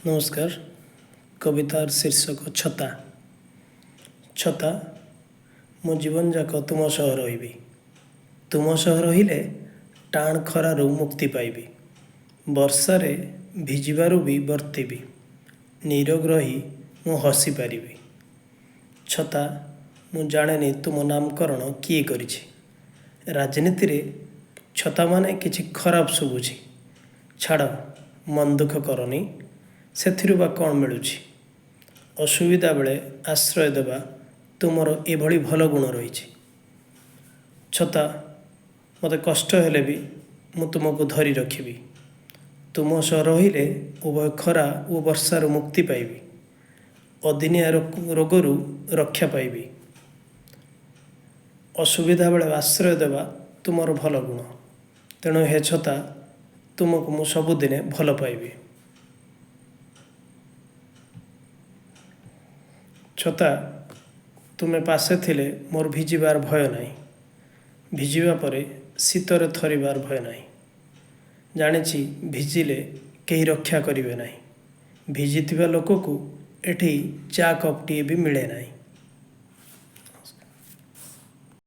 ନମସ୍କାର। କବିତାର ଶୀର୍ଷକ ଛତା। ଛତା, ମୁଁ ଜୀବନଯାକ ତୁମ ସହ ରହିବି। ତୁମ ସହ ରହିଲେ ଟାଣ ଖରାରୁ ମୁକ୍ତି ପାଇବି, ବର୍ଷାରେ ଭିଜିବାରୁ ବି ବର୍ତ୍ତିବି, ନିରୋଗ ରହି ମୁଁ ହସିପାରିବି। ଛତା, ମୁଁ ଜାଣେନି ତୁମ ନାମକରଣ କିଏ କରିଛି। ରାଜନୀତିରେ ଛତାମାନେ କିଛି ଖରାପ ଶୁଭୁଛି। ଛାଡ଼, ମନ ଦୁଃଖ କରନି, ସେଥିରୁ ବା କ'ଣ ମିଳୁଛି? ଅସୁବିଧା ବେଳେ ଆଶ୍ରୟ ଦେବା ତୁମର ଏଭଳି ଭଲ ଗୁଣ ରହିଛି। ଛତା, ମୋତେ କଷ୍ଟ ହେଲେ ବି ମୁଁ ତୁମକୁ ଧରି ରଖିବି। ତୁମ ସହ ରହିଲେ ଉଭୟ ଖରା ଓ ବର୍ଷାରୁ ମୁକ୍ତି ପାଇବି, ଅଦିନିଆ ରୋଗରୁ ରକ୍ଷା ପାଇବି। ଅସୁବିଧା ବେଳେ ଆଶ୍ରୟ ଦେବା ତୁମର ଭଲ ଗୁଣ। ତେଣୁ ହେ ଛତା, ତୁମକୁ ମୁଁ ସବୁଦିନେ ଭଲ ପାଇବି। ଛତା, ତୁମେ ପାଶେ ଥିଲେ ମୋର ଭିଜିବାର ଭୟ ନାହିଁ, ଭିଜିବା ପରେ ଶୀତରେ ଥରିବାର ଭୟ ନାହିଁ। ଜାଣିଛି, ଭିଜିଲେ କେହି ରକ୍ଷା କରିବେ ନାହିଁ। ଭିଜିଥିବା ଲୋକକୁ ଏଠି ଚା କପ୍ଟିଏ ବି ମିଳେ ନାହିଁ।